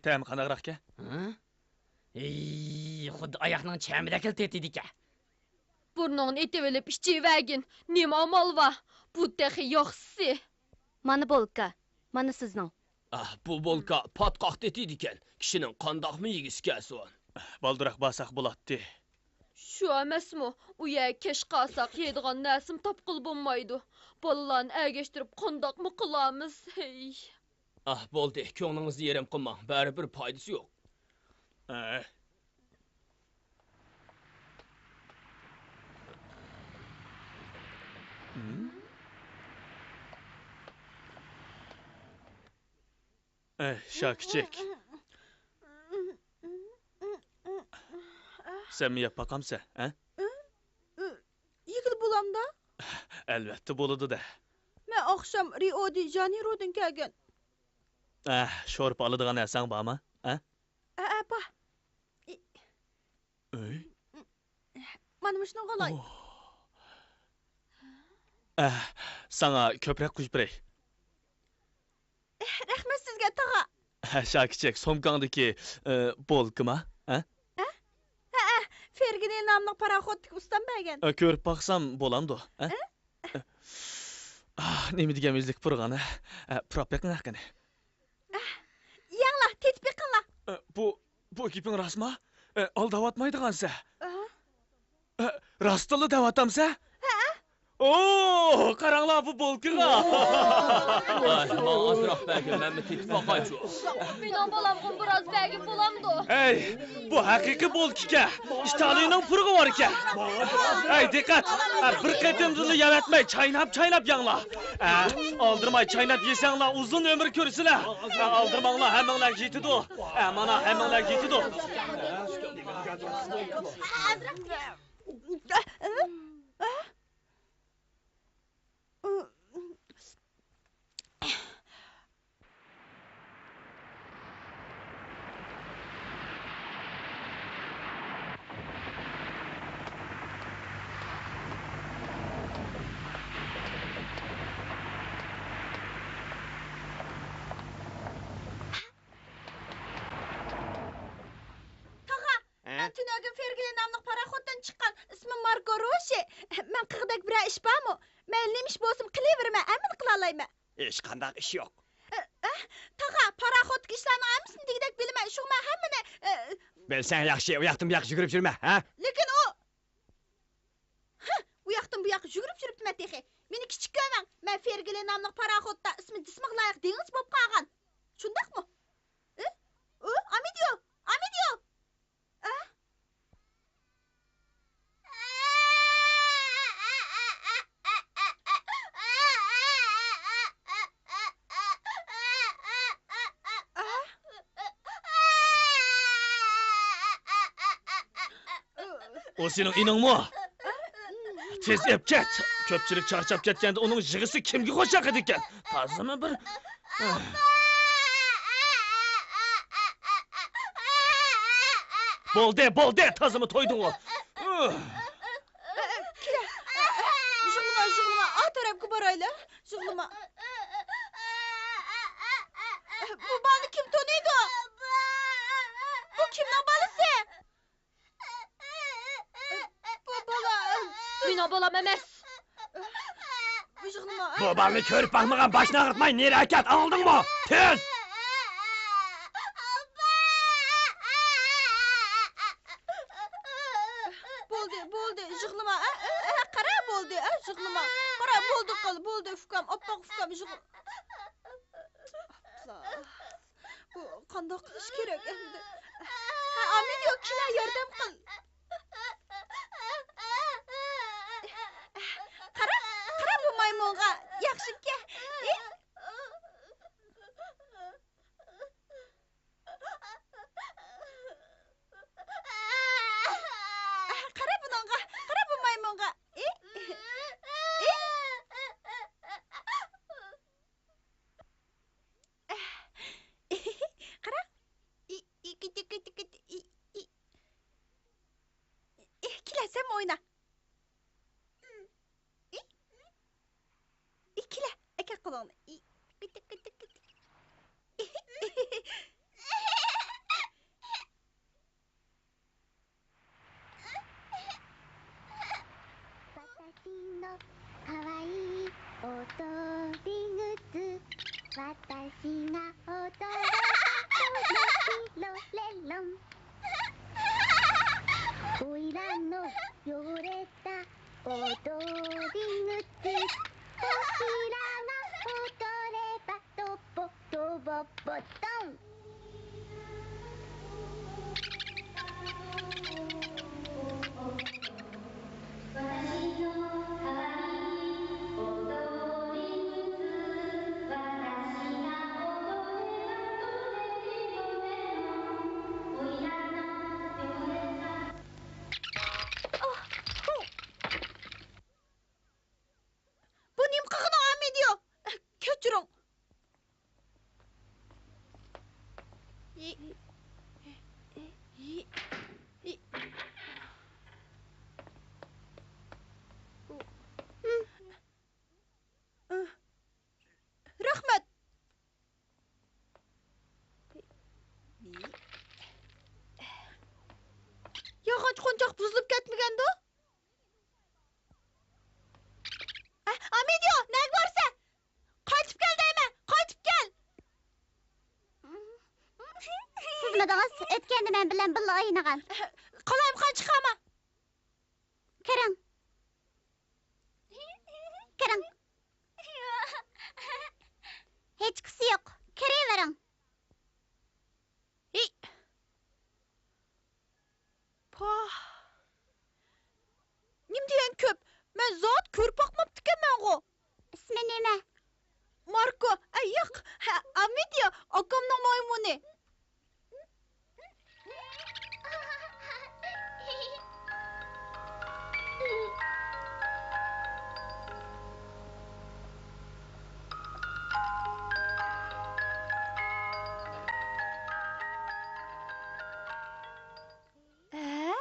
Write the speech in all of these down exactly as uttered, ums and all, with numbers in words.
تەمى قانداقراقكەن؟ ھە؟ ھەي، خۇددى ئاياقنىڭ چەمىدەكلا تېتىيدىكەن. بۇرنۇڭنى ئېتىۋېلىپ ئىچىۋەرگىن. نېمە ئامال بار؟ بۇ تېخى ياخشىسى. مانا بولكا، مانا سىزنىڭ. ئاھ، بۇ بولكا پاتقاق تېتىيدىكەن. كىشىنىڭ قانداقمۇ يېگۈسى كەلسۇن؟ بالدۇراق بارساق بولاتتى. شۇ ئەمەسمۇ؟ ئۇ يەرگە كەچ قالساق يەيدىغان نەرسىمۇ تاپقىلى بولمايدۇ. بالىلارنى ئەگەشتۈرۈپ قانداقمۇ قىلارمىز؟ ھەي. ئاھ، بولدى، كۆڭلىڭىزنى يېرىم قىلماڭ، بەرىبىر پايدىسى يوق. ئە. ئەي، شاكىچىك. سەنمۇ يەپ باقامسەن، ھە؟ يېگىلى بولامدا؟ ئەلۋەتتە بولىدۇ-دە. مەن ئاخشام رىئو دې ژانېيرودىن كەلگەن. ئەھ، شورپا ئالىدىغان نەرسەڭ بارمۇ؟ ھە؟ ئە، ئە، بار. ئۆي؟ مانا مۇشۇنىڭغا ئالاي. ئوھ. ئەھ، ساڭا كۆپرەك قوشۇپ بېرەي. ئەھ، رەھمەت سىزگە، تاغا. ھە، شاكىچەك، سومكاڭدىكى، ئە، بولكىما؟ ھە؟ ھە؟ ھەئە، فېرگىلى ناملىق پاراخوتتىكى ئۇستام بەرگەن. ئە، كۆرۈپ باقسام بولامدۇ؟ ھە؟ ھە؟ ئاھ، نېمە دېگەن مېزىلىك پۇرىغان، ھە؟ ئە، پۇراپ بېقىڭ ھەققىنى. ئەھ، يەڭلار، تېتىپ بېقىڭلار. ئە، بۇ، بۇ گېپىڭ راستمۇ؟ ئە، ئالداۋاتمايدىغانسەن. ئاھ. ئە، راستىنلا دەۋاتامسەن؟ ھەئە. ئوھ، قاراڭلار بۇ بولكىغا. ۋاي، ماڭا ئازراق بەرگىن، مەنمۇ تېتىپ باقايچۇ. مېنىڭ بالامغىمۇ بىراز بەرگىن بولامدۇ؟ ئەي، بۇ ھەقىقىي بولكىكەن. ئىتالىيىنىڭ پۇرىقى باركەن. ئەي، دىققەت! ئە، بىر قېتىمدىلا يەۋەتمەي، چايناپ-چايناپ يەڭلار. ئە، ئالدىرىماي چايناپ يېسەڭلار، ئۇزۇن ئۆمۈر كۆرىسىلەر. ئە، ئالدىرىماڭلار، ھەممىڭلارغا يېتىدۇ. ئە، مانا، ھەممىڭلارغا يېتىدۇ. تاغا، ھە؟ مەن تۈنۈگۈن فېرگىلى ناملىق پاراخوتتىن چىققان. ئىسمىم ماركو روشى. مەن قىلغۇدەك بىرەر ئىش بارمۇ؟ مەيلى نېمە ئىش بولسىمۇ قىلىۋېرىمەن، ھەممىنى قىلالايمەن. ھېچقانداق ئىش يوق. ئە، ئە، تاغا، پاراخوتتىكى ئىشلارنىڭ ھەممىسىنى دېگۈدەك بىلىمەن، شۇڭا مەن ھەممىنى، ئە، بىلسەڭ ياخشى، ئۇ ياقتىن بۇ ياققا يۈگۈرۈپ يۈرمە، ھە؟ لېكىن ئۇ، ھە، ئۇ ياقتىن بۇ ياققا يۈگۈرۈپ يۈرۈپتىمەن تېخى. مېنى كىچىك كۆرمەڭ، مەن فېرگىلى ناملىق پاراخوتتا ئىسمى جىسمىغا لايىق دېڭىزچى بولۇپ قالغان. شۇنداقمۇ؟ ئە؟ ئۇ، ئامىدىيو! ئامىدىيو! ئە؟ ئۇ سېنىڭ ئىنىڭمۇ؟ تېز ئېپ كەت! كۆپچىلىك چارچاپ كەتكەندە ئۇنىڭ يىغىسى كىمگە خوش ياقىدىكەن؟ تازىمۇ بىر. بولدى، بولدى، تازىمۇ تويدۇڭغۇ؟ كېلە. يىغلىما، يىغلىما، ئا تەرەپكە بارايلى. يىغلىما. بۇ بالىنى كىم تونۇيدۇ؟ بۇ كىمنىڭ بالىسى؟ بۇ بالا. مېنىڭ بالام ئەمەس. يىغلىما. بۇ بالىنى كۆرۈپ باقمىغان باشنى ئاغرىتماي نېرى ئەكەت، ئاڭلىدىڭمۇ؟ تېز! بولدى، بولدى، يىغلىما. ئە، ئە، ئە، قارا، بولدى، ئە، يىغلىما. قارا، بولدى، قىل، بولدى، ئۇكام، ئاپئاق ئۇكام، يىغلىما. ئاپلا. بۇ قانداق قىلىش كېرەك ئەمدى؟ ھە، ئامىدىيو، كېلە، ياردەم قىل. قارا، قارا بۇ مايمۇنغا. ياخشىكەن. قارا بۇنىڭغا، قارا بۇ مايمۇنغا. قارا. ئى، ئى، كىتى، كىتى، كىتى، ئى، ئى. ئى، كېلە، سەنمۇ ئوينا. ئى، ئى، كېلە، ئەكەل قولۇڭنى. ئى، كىتى، كىتى، كىتى.「おいらのよれた踊り靴」「こちらが踊ればとぼとぼぼとん」بۇ نېمە قىلغىنىڭ، ئامىدىيو؟ كەچۈرۈڭ. رەھمەت. ياغاچ قونچاق بۇزۇلۇپ كەتمىگەندۇ؟ ئە، ئامىدىيو، نەگە بارىسەن؟ قايتىپ كەل دەيمەن، قايتىپ كەل! سىزمىدىڭىز، ئۆتكەندە مەن بىلەن بىللە ئوينىغان. قالايمىقان چىقارما! كىرىڭ. كىرىڭ. ھېچقىسى يوق. كىرىۋېرىڭ. ھېي! پاھ! نېمە دېگەن كۆپ؟ مەن زادى كۆرۈپ باقماپتىكەنمەنغۇ. ئىسمى نېمە؟ ماركو. ئە، ياق. ھە، ئامىدىيو، ئاكامنىڭ مايمۇنى. ھە؟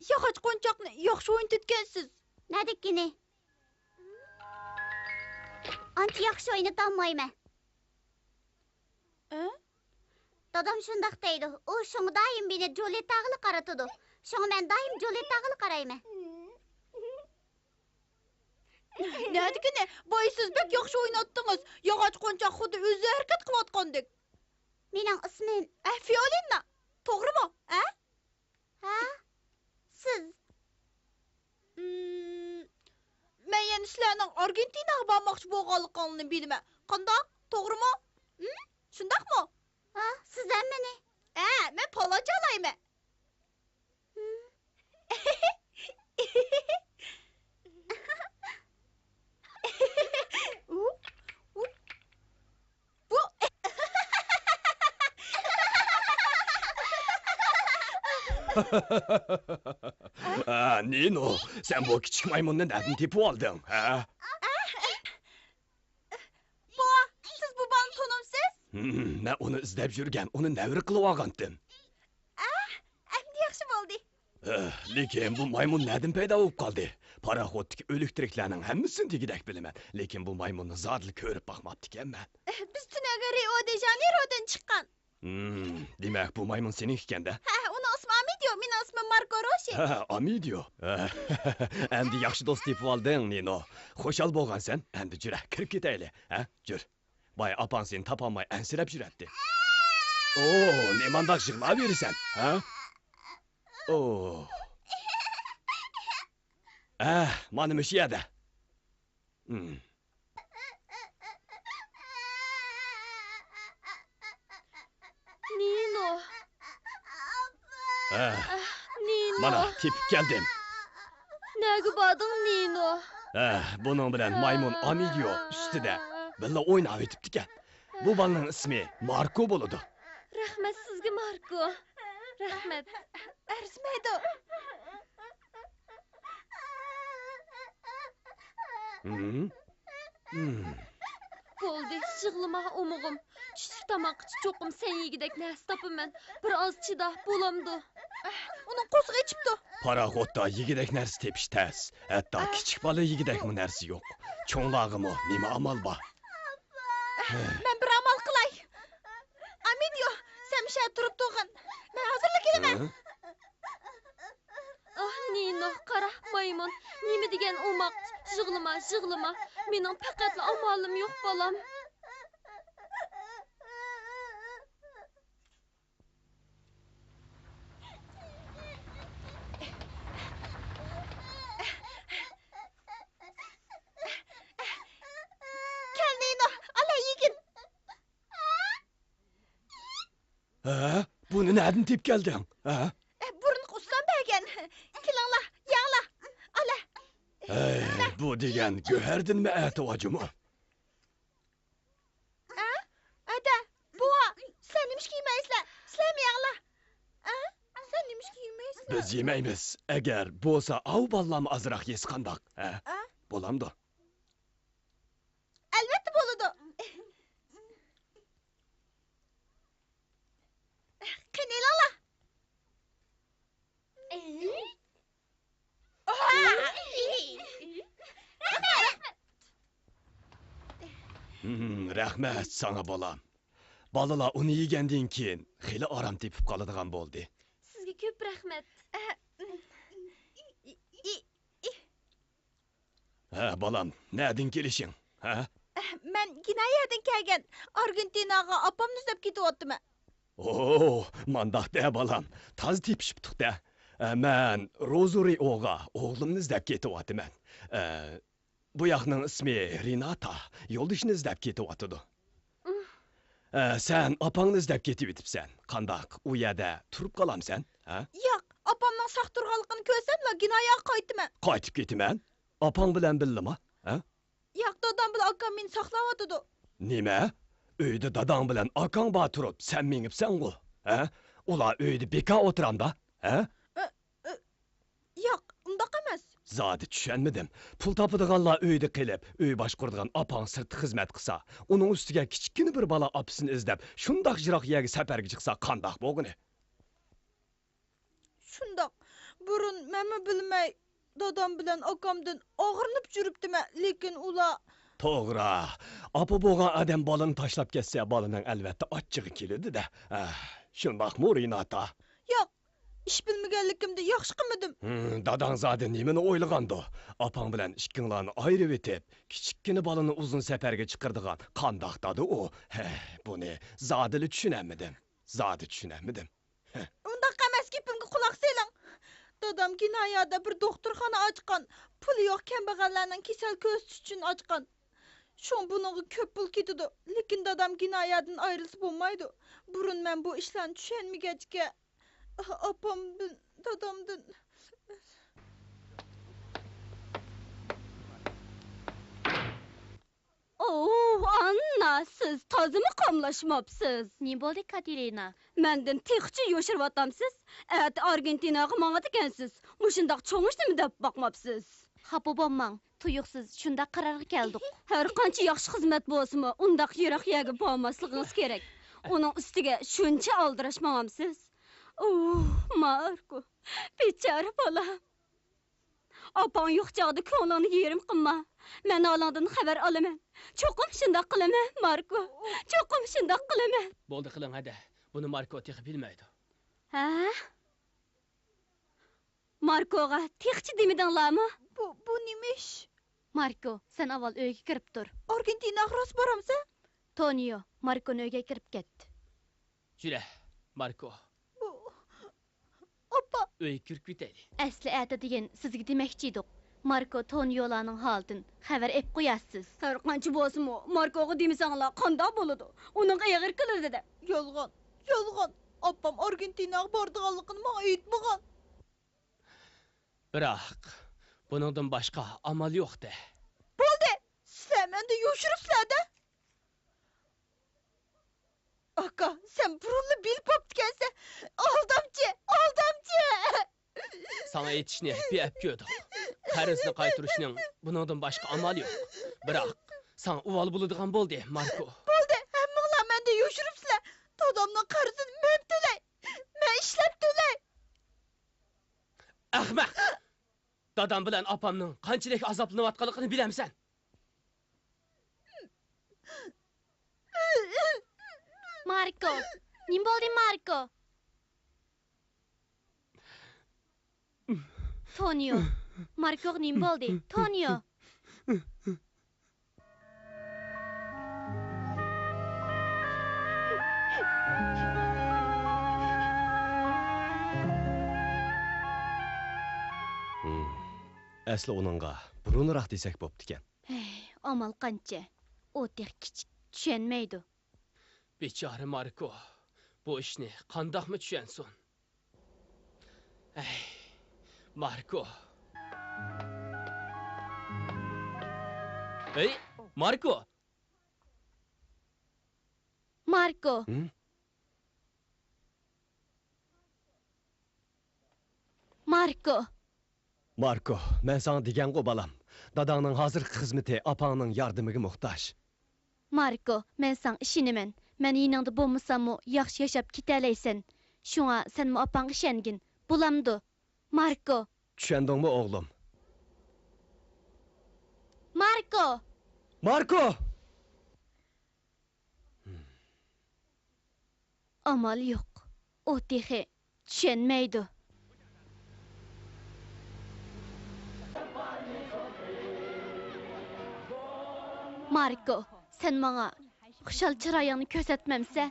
ياغاچ قونچاقنى ياخشى ئوينىتىدىكەنسىز. نەدىكىنى؟ ئانچە ياخشى ئوينىتالمايمەن. ئە؟ دادام شۇنداق دەيدۇ. ئۇ شۇڭا دائىم مېنى جۇلىتاغىلا قارىتىدۇ. شۇڭا مەن دائىم جۇلىتاغىلا قارايمەن. نەدىكىنى؟ بايا سىز بەك ياخشى ئويناتتىڭىز. ياغاچ قونچاق خۇددى ئۆزى ھەرىكەت قىلىۋاتقاندەك. مېنىڭ ئىسمىم. ئە، فىئولىنا. توغرىمۇ؟ ئە؟ ھە؟ سىز؟ مم، مەن يەنە سىلەرنىڭ ئارگېنتىناغا بارماقچى بولغانلىقىڭلارنى بىلىمەن. قانداق؟ توغرىمۇ؟ ھىم؟ شۇنداقمۇ؟ ھە، سىز ھەممىنى. ھە، مەن پالانچە ئالايمەن. ھىم. بۇ. ئا، نىنو، سەن بۇ كىچىك مايمۇننى نەدىن تېپىۋالدىڭ، ھە؟ بوۋا، سىز بۇ بالىنى تونۇمسىز؟ ھىم، مەن ئۇنى ئىزدەپ يۈرگەن، ئۇنى نەۋرە قىلىۋالغانتىم. ئە، ئەمدى ياخشى بولدى. ئە، لېكىن بۇ مايمۇن نەدىن پەيدا بولۇپ قالدى؟ پاراخوتتىكى ئۆلۈك تىرىكلەرنىڭ ھەممىسىنى دېگۈدەك بىلىمەن، لېكىن بۇ مايمۇننى زادىلا كۆرۈپ باقماپتىكەنمەن. ئە، بىز تۈنۈگۈن رىئو دې ژانېيرودىن چىققان. ھىم، دېمەك، بۇ مايمۇن سېنىڭكى ئىكەن-دە؟ ھە، ئۇنىڭ ئىسمى ئامىدىيو، مېنىڭ ئىسمىم ماركو روشى. ھە، ئامىدىيو. ھە، ئەمدى ياخشى دوست تېپىۋالدىڭ، نىنو. خۇشال بولغانسەن؟ ئەمدى جۈرە، كىرىپ كېتەيلى. ھە، جۈر. بايا ئاپاڭ سېنى تاپالماي ئەنسىرەپ يۈرەتتى. ئو، نېمانداق يىغلاۋېرىسەن، ھە؟ ئو. ئە، مانا مۇشۇ يەردە. ھىم. نىنو. ھە. ئاھ، نىنو. مانا، تېپىپ كەلدىم. نەگە باردىڭ، نىنو؟ ھە، بۇنىڭ بىلەن مايمۇن ئامىدىيو ئۈستىدە بىللە ئويناۋېتىپتىكەن. بۇ بالىنىڭ ئىسمى ماركو بولىدۇ. رەھمەت سىزگە، ماركو. رەھمەت. ئەرزىمەيدۇ. ھىم؟ ھىم. بولدى، يىغلىما، ئومۇغۇم. چۈشلۈك تاماققىچە چوقۇم سەن يېگۈدەك نەرسە تاپىمەن. بىر ئازچىدا بولامدۇ؟ ئۇنىڭ قورسىقى ئېچىپتۇ. پاراخوتتا يېگۈدەك نەرسە تېپىش تەس. ھەتتا كىچىك بالا يېگۈدەكمۇ نەرسە يوق. چوڭلارغىمۇ نېمە ئامال بار؟ مەن بىر ئامال قىلاي. ئامىدىيو، سەن مۇشۇ يەردە تۇرۇپ تۇرغىن. مەن ھازىرلا كېلىمەن. ھە؟ ئاھ، نىنو، قارا، مايمۇن. نېمە دېگەن ئوماق. يىغلىما، يىغلىما. مېنىڭ پەقەتلا ئامالىم يوق، بالام. ھە؟ بۇنى نەدىن تېپىپ كەلدىڭ؟ ھە؟ ئە، بۇرۇنقى ئۇستام بەرگەن. كېلىڭلار، يەڭلار. ئالە. ھەي، بۇ دېگەن گۆھەردىنمۇ ئەتىۋار جۇمۇ؟ ئە؟ ئەدە، بوۋا، سىلەر نېمىشقا يېمەيسىلەر؟ سىلەرمۇ يەڭلار. ئە؟ سىلەر نېمىشقا يېمەيسىلەر؟ بىز يېمەيمىز. ئەگەر بولسا ئاۋۇ بالىلارمۇ ئازراق يېسە قانداق؟ ھە؟ ئە؟ بولامدۇ؟ ئەلۋەتتە بولىدۇ. قېنى ئېلىڭلار. ھىم، رەھمەت ساڭا، بالام. بالىلار ئۇنى يېگەندىن كېيىن خېلى ئارام تېپىپ قالىدىغان بولدى. سىزگە كۆپ رەھمەت. ھە، بالام، نەدىن كېلىشىڭ؟ ھە؟ مەن گېنايادىن كەلگەن. ئارگېنتىناغا ئاپامنى ئىزدەپ كېتىۋاتىمەن. ئوھ، مانداق دە، بالام. تازا تېپىشىپتۇق دە. ئە، مەن روزۇرىئوغا ئوغلۇمنى ئىزدەپ كېتىۋاتىمەن. ئە، بۇ ياقنىڭ ئىسمى رىناتا. يولدىشىنى ئىزدەپ كېتىۋاتىدۇ. ئە، سەن ئاپاڭنى ئىزدەپ كېتىۋېتىپسەن. قانداق، ئۇ يەردە تۇرۇپ قالامسەن؟ ھە؟ ياق، ئاپامنىڭ ساق تۇرغانلىقىنى كۆرسەملا گېناياغا قايتىمەن. قايتىپ كېتىمەن؟ ئاپاڭ بىلەن بىللىما؟ ھە؟ ياق، دادام بىلەن ئاكام مېنى ساقلاۋاتىدۇ. نېمە؟ ئۆيدە داداڭ بىلەن ئاكاڭ بار تۇرۇپ، سەن مېڭىپسەنغۇ؟ ھە؟ ئۇلار ئۆيدە بىكار ئولتۇرامدا؟ ھە؟ ئۆ، ئۆ، ياق، ئۇنداق ئەمەس. زادى چۈشەنمىدىم. پۇل تاپىدىغانلار ئۆيدە قېلىپ، ئۆي باشقۇرىدىغان ئاپاڭ سىرتتا خىزمەت قىلسا، ئۇنىڭ ئۈستىگە كىچىككىنە بىر بالا ئاپىسىنى ئىزدەپ، شۇنداق يىراق يەرگە سەپەرگە چىقسا قانداق بولغىنى؟ شۇنداق. بۇرۇن مەنمۇ بىلمەي، دادام بىلەن ئاكامدىن ئاغرىنىپ يۈرۈپتىمەن، لېكىن ئۇلار. توغرا. ئاپا بولغان ئادەم بالىنى تاشلاپ كەتسە، بالىنىڭ ئەلۋەتتە ئاچچىقى كېلىدۇ-دە. ئەھ، شۇنداقمۇ، رىناتا؟ ياق، ئىش بىلمىگەنلىكىمدىن ياخشى قىلمىدىم. ھىم، داداڭ زادى نېمىنى ئويلىغاندۇ؟ ئاپاڭ بىلەن ئىككىڭلارنى ئايرىۋېتىپ، كىچىككىنە بالىنى ئۇزۇن سەپەرگە چىقىرىدىغان قانداق دادا ئۇ؟ ھە، بۇنى زادىلا چۈشىنەلمىدىم. زادى چۈشىنەلمىدىم. ئۇنداق ئەمەس، گېپىمگە قۇلاق سېلىڭ. دادام گېنايادا بىر دوختۇرخانا ئاچقان. پۇلى يوق كەمبەغەللەرنىڭ كېسەل كۆزىتىش ئۈچۈن ئاچقان. شۇڭا بۇنىڭغا كۆپ پۇل كېتىدۇ. لېكىن دادام گېنايادىن ئايرىلسا بولمايدۇ. بۇرۇن مەن بۇ ئىشلارنى چۈشەنمىگەچكە، ئاپامدىن، دادامدىن. ئوھ، ئاننا، سىز تازىمۇ قاملاشماپسىز. نېمە بولدى، كاتېرىنا؟ مەندىن تېخىچە يوشۇرۇۋاتامسىز؟ ئەتە ئارگېنتىناغا ماڭىدىكەنسىز. مۇشۇنداق چوڭ ئىشنىمۇ دەپ باقماپسىز. خاپا بولماڭ، تۇيۇقسىز شۇنداق قارارغا كەلدۇق. ھەر قانچە ياخشى خىزمەت بولسىمۇ، ئۇنداق يىراق يەرگە بارماسلىقىڭىز كېرەك. ئۇنىڭ ئۈستىگە شۇنچە ئالدىراش ماڭامسىز؟ ئوھ، ماركو، بىچارە بالام. ئاپاڭ يوق چاغدا كۆڭلۈڭنى يېرىم قىلما. مەن ھالىڭدىن خەۋەر ئالىمەن. چوقۇم شۇنداق قىلىمەن، ماركو. چوقۇم شۇنداق قىلىمەن. بولدى، قىلىڭ ھەدە. بۇنى ماركو تېخى بىلمەيدۇ. ھە؟ ماركوغا تېخىچە دېمىدىڭلارمۇ؟ بۇ، بۇ نېمە ئىش؟ ماركو، سەن ئاۋۋال ئۆيگە كىرىپ تۇر. ئارگېنتىناغا راست بارامسەن؟ تونىيو، ماركونى ئۆيگە كىرىپ كەت. يۈرە، ماركو. بۇ، ئاپا. ئۆيگە كىرىپ كېتەيلى. ئەسلى ئەتە دېگەن سىزگە دېمەكچى ئىدۇق. ماركو تونىيولارنىڭ ھالىتىدىن خەۋەر ئېلىپ قويارسىز. ھەر قانچە بولسىمۇ، ماركوغا دېمىسەڭلار قانداق بولىدۇ؟ ئۇنىڭغا ئېغىر كېلىدۇ-دە. يالغان، يالغان. ئاپام ئارگېنتىناغا بارىدىغانلىقىنى ماڭا ئېيتمىغان. بىراق، بۇنىڭدىن باشقا ئامال يوق-دە. بولدى! سىلەر مەندىن يوشۇرۇپسىلەر-دە! ئاكا، سەن بۇرۇنلا بىلىپ بوپتىكەنسەن! ئالدامچى! ئالدامچى! ساڭا ئېيتىشنى بىئەپ كۆردۇق. قەرزنى قايتۇرۇشنىڭ بۇنىڭدىن باشقا ئامالى يوق. بىراق، ساڭا ئۇۋال بولىدىغان بولدى، ماركو. بولدى، ھەممىڭلار مەندىن يوشۇرۇپسىلەر. دادامنىڭ قەرزىنى مەن تۆلەي. مەن ئىشلەپ تۆلەي. ئەخمەق! دادام بىلەن ئاپامنىڭ قانچىلىك ئازابلىنىۋاتقانلىقىنى بىلەمسەن؟ ماركو! نېمە بولدى، ماركو؟ تونيو! ماركوغا نېمە بولدى؟ تونيو! ھىم. ئەسلى ئۇنىڭغا بۇرۇنراق دېسەك بوپتىكەن. ھەي، ئامال قانچە؟ ئۇ تېخى كىچىك، چۈشەنمەيدۇ. بىچارە ماركو. بۇ ئىشنى قانداقمۇ چۈشەنسۇن؟ ئەي، ماركو. ھەي، ماركو! ماركو! ھىم؟ ماركو! ماركو، مەن ساڭا دېگەنغۇ، بالام. داداڭنىڭ ھازىرقى خىزمىتى ئاپاڭنىڭ ياردىمىگە موھتاج. ماركو، مەن ساڭا ئىشىنىمەن. مەن يېنىڭدا بولمىساممۇ، ياخشى ياشاپ كېتەلەيسەن. شۇڭا سەنمۇ ئاپاڭغا ئىشەنگىن. بولامدۇ؟ ماركو! چۈشەندىڭمۇ، ئوغلۇم؟ ماركو! ماركو! ئامال يوق. ئۇ تېخى چۈشەنمەيدۇ. ماركو، سەن ماڭا خۇشال چىرايىڭنى كۆرسەتمەمسە؟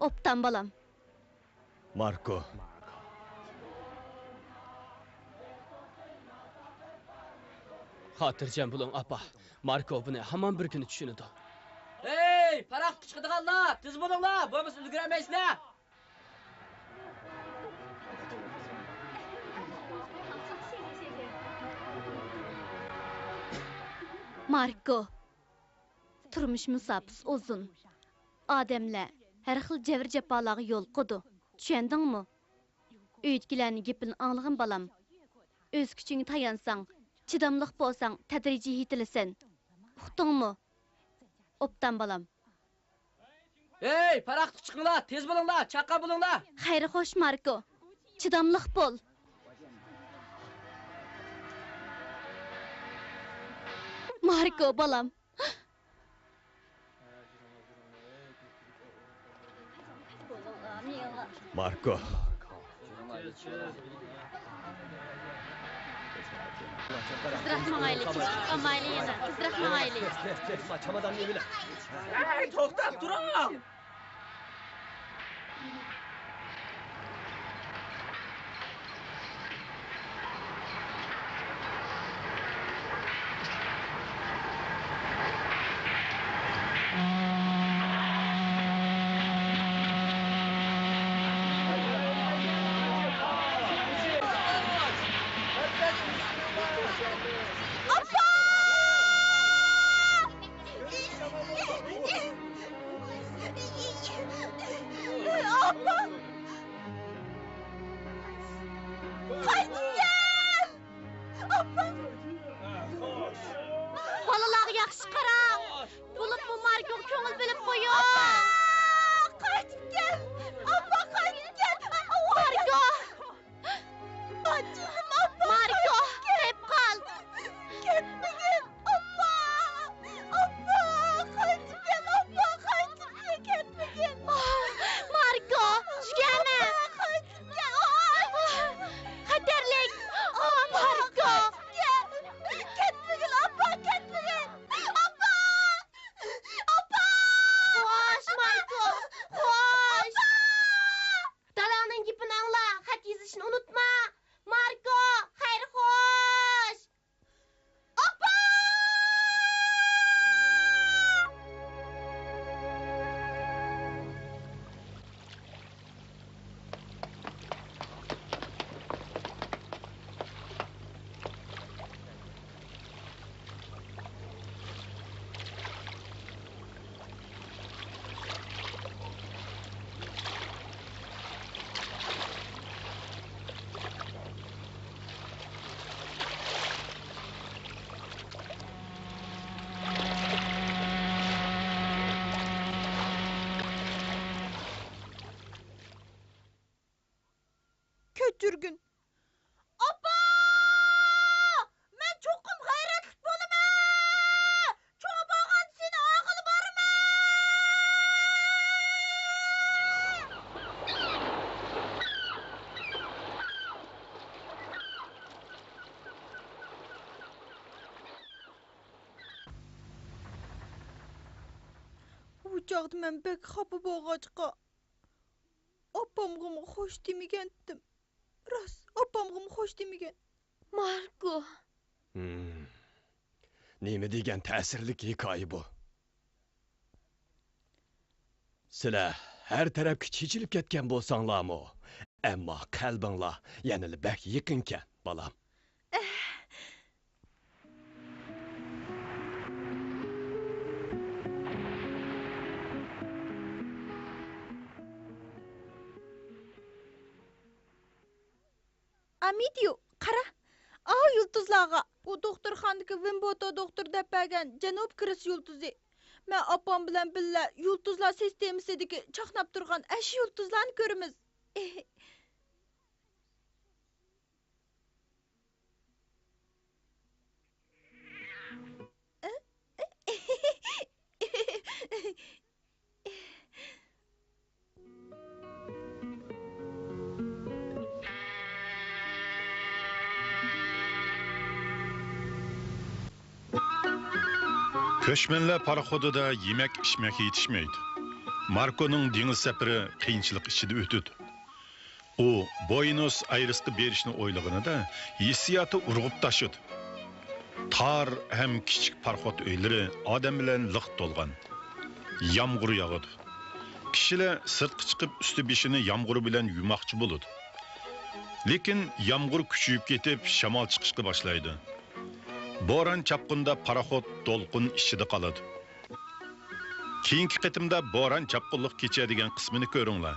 ئوبدان، بالام. ماركو. خاتىرجەم بولۇڭ، ئاپا. ماركو بۇنى ھامان بىر كۈنى چۈشىنىدۇ. ھەي، پاراخوتقا چىقىدىغانلار، تېز بولۇڭلار، بولمىسا ئۈلگۈرەلمەيسىلەر. ماركو، تۇرمۇش مۇساپىسى ئۇزۇن. ئادەملەر ھەر خىل جەبرى-جاپالارغا يولۇقىدۇ. چۈشەندىڭمۇ؟ ئۆيدىكىلەرنىڭ گېپىنى ئاڭلىغىن، بالام. ئۆز كۈچۈڭگە تايانساڭ، چىداملىق بولساڭ، تەدرىجىي يېتىلىسەن. ئۇقتۇڭمۇ؟ ئوبدان، بالام. ھەي، پاراخوتقا چىقىڭلار، تېز بولۇڭلار، چاققان بولۇڭلار. خەير خوش، ماركو. چىداملىق بول. ماركو، بالام. ماركو. تېزرەك ماڭايلى، كېچىكىپ قالمايلى يەنە. تېزرەك ماڭايلى. تېز، تېز، تېز، ما، چاماداننى ئېلىۋېلە. ھەي، توختاپ تۇرۇڭ! ئاپا! ئاپا! قايتىپ كەل! ئاپا! بالىلارغا ياخشى قاراڭ! بولۇپمۇ ماركوغا كۆڭۈل بۆلۈپ قويۇڭ! ئاپا! قايتىپ كەل! ئاپا، قايتىپ كەل! ماركو! ئاچچىقىم، ئاپا! ماركو، قېلىپ قال! كەتمىگىن، ئاپا! ئاپا، قايتىپ كەل، ئاپا، قايتىپ كەل، كەتمىگىن! ماركو، جىگەرنى! ئاپا، قايتىپ كەل! خەتەرلىك! ماركو! كەتمىگىن، ئاپا، كەتمىگىن! ئاپا! ئاپا! خوش، ماركو! خوش! ئاپا! داداڭنىڭ گېپىنى ئاڭلا، خەت يېزىشنى ئۇنتۇما. ماركو، خەير خوش! ئاپا! كەچۈرگىن. ئاپا! مەن چوقۇم غەيرەتلىك بولىمەن! چوڭ بولغاندا سېنى ئالغىلى بارىمەن! ئۇ چاغدا مەن بەك خاپا بولغاچقا، ئاپامغىمۇ خوش دېمىگەنتىم. راست، ئاپامغىمۇ خوش دېمىگەن. ماركو. ھىم. نېمە دېگەن تەسىرلىك ھېكايە بۇ. سىلەر ھەر تەرەپكە چېچىلىپ كەتكەن بولساڭلارمۇ، ئەمما قەلبىڭلار يەنىلا بەك يېقىنكەن، بالام. ئامىدىيو، قارا! ئاۋۇ يۇلتۇزلارغا! بۇ دوختۇرخانىدىكى ۋېمبوتو دوختۇر دەپ بەرگەن جەنۇب كىرىس يۇلتۇزى. مەن ئاپام بىلەن بىللە يۇلتۇزلار سىستېمىسىدىكى چاقناپ تۇرغان ئەشۇ يۇلتۇزلارنى كۆرىمىز. كۆچمەنلەر پاراخوتىدا يېمەك-ئىچمەك يېتىشمەيدۇ. ماركونىڭ دېڭىز سەپىرى قىيىنچىلىق ئىچىدە ئۆتىدۇ. ئۇ بوينوس ئايرېسقا بېرىشنى ئويلىغىنىدا ھېسسىياتى ئۇرغۇپ تاشىدۇ. تار ھەم كىچىك پاراخوت ئۆيلىرى ئادەم بىلەن لىق تولغان. يامغۇر ياغىدۇ. كىشىلەر سىرتقا چىقىپ ئۈستى بېشىنى يامغۇر بىلەن يۇماقچى بولىدۇ. لېكىن يامغۇر كۈچىيىپ كېتىپ شامال چىقىشقا باشلايدۇ. بوران چاپقۇندا پاراخوت دولقۇن ئىچىدە قالىدۇ. كېيىنكى قېتىمدا بوران چاپقۇنلۇق كېچە دېگەن قىسمىنى كۆرۈڭلار.